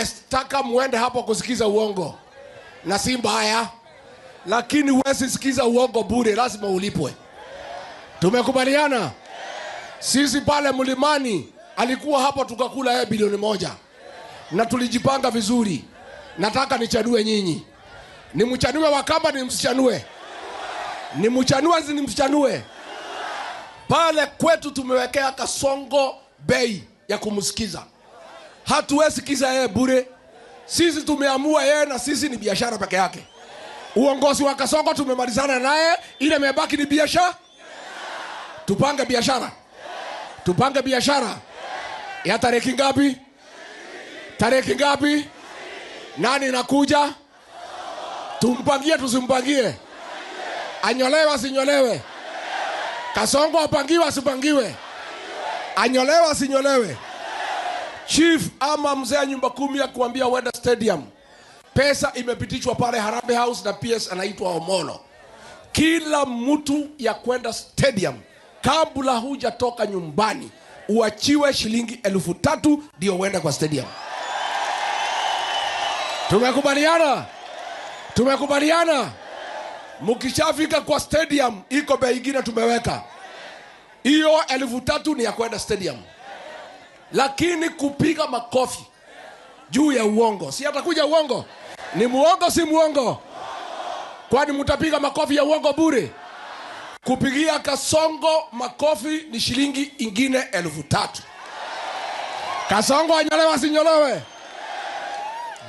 Ametaka muende hapo kusikiza uongo, na si mbaya, lakini huwezi sikiza uongo bure, lazima ulipwe. Tumekubaliana sisi pale mlimani, alikuwa hapo tukakula yeye bilioni 1 na tulijipanga vizuri. Nataka nichanue nyinyi, nimchanue Wakamba, nimsichanue? Nimchanue, nimsichanue? Pale kwetu tumewekea Kasongo bei ya kumsikiza. Hatuwezi sikiza yeye bure. Sisi tumeamua yeye na sisi ni biashara peke yake. Uongozi wa Kasongo tumemalizana naye, ile imebaki ni biashara. Tupange biashara, tupange biashara ya tariki ngapi? Tariki ngapi? Nani nakuja? Tumpangie tusimpangie? Anyolewe asinyolewe? Kasongo apangiwe asipangiwe? Anyolewe asinyolewe? Chief ama mzee nyumba kumi ya kuambia uende stadium, pesa imepitishwa pale Harambee House na PS anaitwa Omolo. Kila mtu ya kwenda stadium, kabla hujatoka nyumbani, uachiwe shilingi 3,000 ndio uende kwa stadium. Tumekubaliana? Tumekubaliana? Mkishafika kwa stadium, iko bei ingine tumeweka. Hiyo 3,000 ni ya kwenda stadium. Lakini kupiga makofi juu ya uongo, si atakuja uongo? Ni muongo, si muongo? Kwani mtapiga makofi ya uongo bure? Kupigia Kasongo makofi ni shilingi ingine 3,000. Kasongo anyolewe asinyolewe?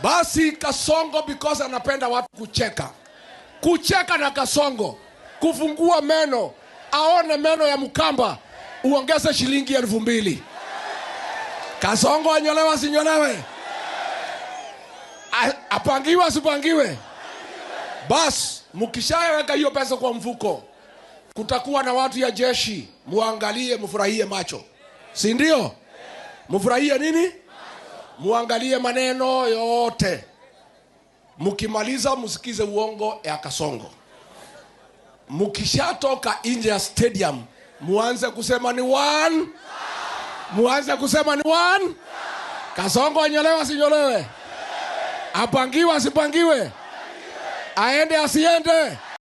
Basi Kasongo, because anapenda watu kucheka, kucheka na Kasongo, kufungua meno, aone meno ya Mkamba, uongeze shilingi 2,000. Kasongo anyolewe asinyolewe? Apangiwe asipangiwe? Bas, mkishaweka hiyo pesa kwa mfuko, kutakuwa na watu ya jeshi, muangalie, mfurahie macho, si ndio? Mfurahie nini? Muangalie maneno yote. Mkimaliza msikize uongo ya Kasongo. Mkishatoka nje ya stadium, muanze kusema ni one, muanze kusema ni one. Kasongo anyolewe asinyolewe? Apangiwe asipangiwe? Aende asiende?